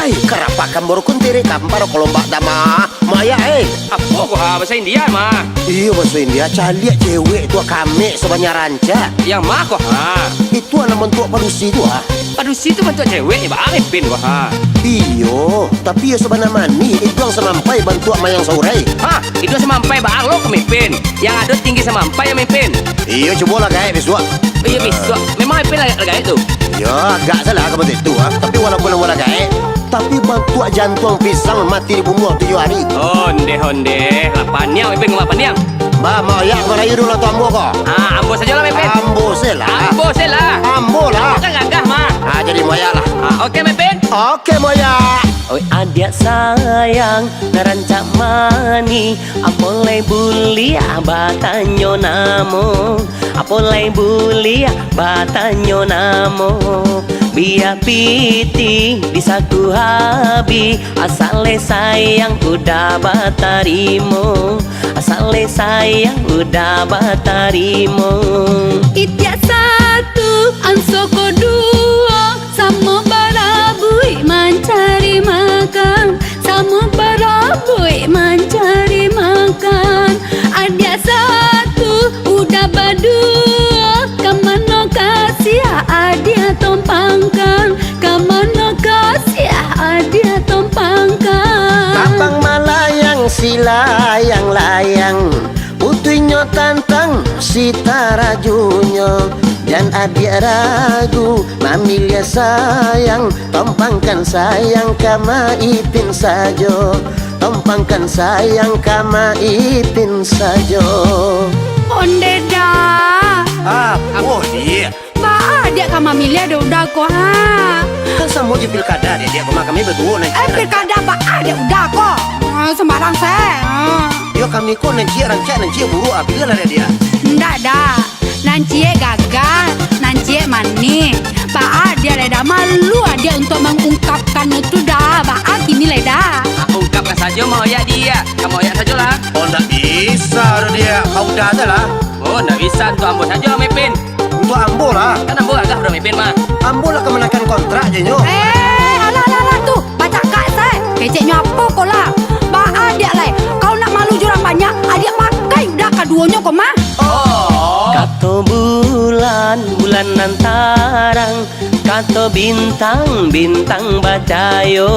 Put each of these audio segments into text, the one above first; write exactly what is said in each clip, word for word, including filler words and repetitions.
Ai, karapakan baru kuntirik kampar kolombak dama. Maya, eh. Apo ko ha, baso India mah? Iyo, baso India. Caliak cewek tu kamek sabanyak rancak. Yang ma ko ha? Itu anak bantuak padusi tu ah. Padusi tu bantuak cewek, baa Mepin ko ha? Iyo, tapi iyo sabana manih, iduang samampai bantuak mayang saurai. Ha, iduang samampai baa lo ko Mepin? Yang ado tinggi samampai ya Mepin? Iyo, cubolah gaek bisuak. Iyo, bisuak. Memang Mepin lah, lah gaek tu? Yo, agak salah kamu tu ah. Tapi walaupun awak lah gaek, tapi bantuak jantuang pisang mati dibunuah tujuah ari. Ondeh, ondeh. Lah paniang, Mepin, ngumah paniang. Bah, Mak Oyak marayu dulu tu ambo ko. Ah, ambo sajolah, Mepin. Ambo se lah. Ambo se lah. Ambo lah. Ambo kan gagah mah. Ah, jadi Mak Oyak lah. Ah, oke, Mepin. Oke, Mak Oyak. Oi, adiak sayang, nan rancak manih, apo lai buliah batanyo namo? Apo lai buliah batanyo namo? Bia pitih di saku habih, asal le sayang udah batarimo, asal le sayang udah batarimo. Itiak satu, anso ko duo, samo barabuik mancari makan, samo barabuik mancari makan. Adiak satu udah baduo, ka mano kasiah adiak tompangkan, ka mano kasiah adiak tompangkan. Tabang malayang si layang-layang, putuihnyo tantang si tarajunyo. Jan adiak ragu mamiliah sayang, tompangkan sayang ka Mak Ipin sajo, tompangkan sayang ka Mak Ipin sajo. Ondeh dah. Ah, oh, dia. Baa adiak ka mamiliah dek uda ko ha? Kan samo jo pilkada, Diak, Diak, kama kami baduo nan Eh, ciek pilkada baa dek uda ko? Ah, sembarang se. Ah. Yo, kami ko nan ciek rancak, nan ciek buruak, ah, pilihlah, Diak, Diak. Ndak, Da. Nan ciek gagah, nan ciek manih. Baa adiak lai, Da, malu adiak untuak mangungkapkan itu, Da. Baa kini lai, Da? Ah, ungkapkan sajo, Mak Oyak, Diak. Ka Mak Oyak sajolah. Oh, ndak bisa doh, Diak. Ka uda sajolah. Oh, ndak bisa, untuak ambo sajo, Mepin. Untuak ambo lah. Kan ambo gagah, Bro Mepin mah. Ambo lah ka manakan kontrak jo nyo. Eh, alah, alah, alah, tu, bacakak se. Keceknyo apo ko lah? Baa adiak lai? Kau nak malu jo urang banyak, adiak pakai uda kaduonyo ko mah. Oh. Kato bulan, bulan nan tarang, kato bintang, bintang bacayo,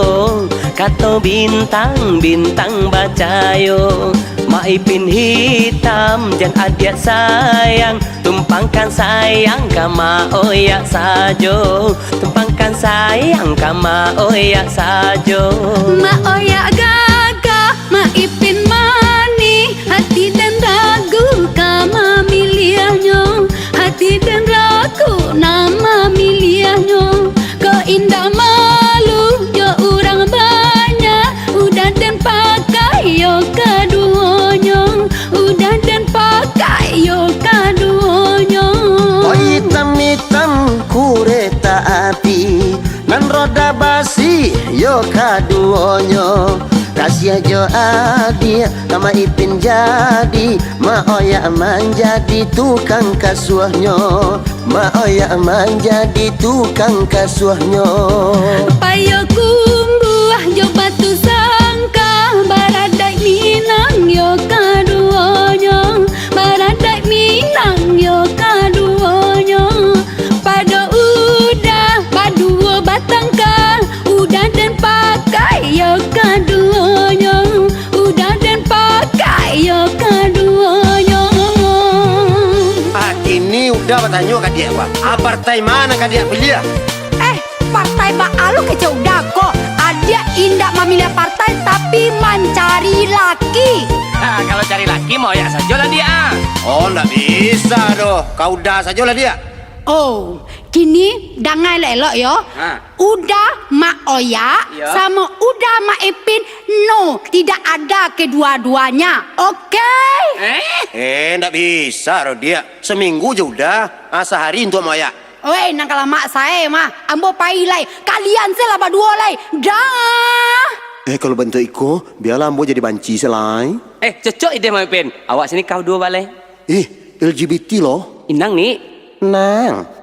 kato bintang, bintang bacayo. Mak Ipin hitam, jan adiak sayang, tumpangkan sayang ka Mak Oyak sajo, tumpangkan sayang ka Mak Oyak sajo. Mak Oyak gagah, Mak Ipin manih, hati den ragu ka mamiliahnyo, hati den ragu nak mamiliahnyo. Kok indak malu jo urang banyak, uda den pakai yo kaduonyo, uda den pakai yo kaduonyo. Oi, itam-itam kureta api, nan roda basi yo kaduonyo. Kasiah jo adiak, ka Mak Ipin jadi, Mak Oyak manjadi tukang kasuahnyo. Mak Oyak manjadi tukang kasuahnyo. Payo kumbuah jo batu sangka, baradaik Minang yo kaduonyo, baradaik Minang yo kaduonyo. Pado uda baduo batangka, uda den pakai yo kaduonyo, uda den pakai yo kaduonyo. Ah, kini uda batanyo ka diak, Wak. Ah, partai ma nan ka diak piliah? Eh, partai baa lo kecek uda ko? Adiak indak mamiliah partai, tapi mancari laki. Ha, kalau cari laki, Mak Oyak sajolah diak, ah. Oh, ndak bisa doh. Ka uda sajolah diak. Oh, kini danga elok-elok yo. Ha. Uda, Mak Oyak, iyo, samo uda Mak Ipin, no, tidak ada kedua-duanya. Oke? Eh? Eh, ndak bisa doh, Diak. Seminggu jo uda, ah, sahari untuak Mak Oyak. Oi, nan kalamak sae mah. Ambo pai lai. Kalian se lah baduo lai. Dah. Eh, kalau bantuak iko, bialah ambo jadi banci se lai. Eh, cocok ide Mak Ipin. Awak sini kau duo baleh. Ih, L G B T lo. Inang ni. Nang.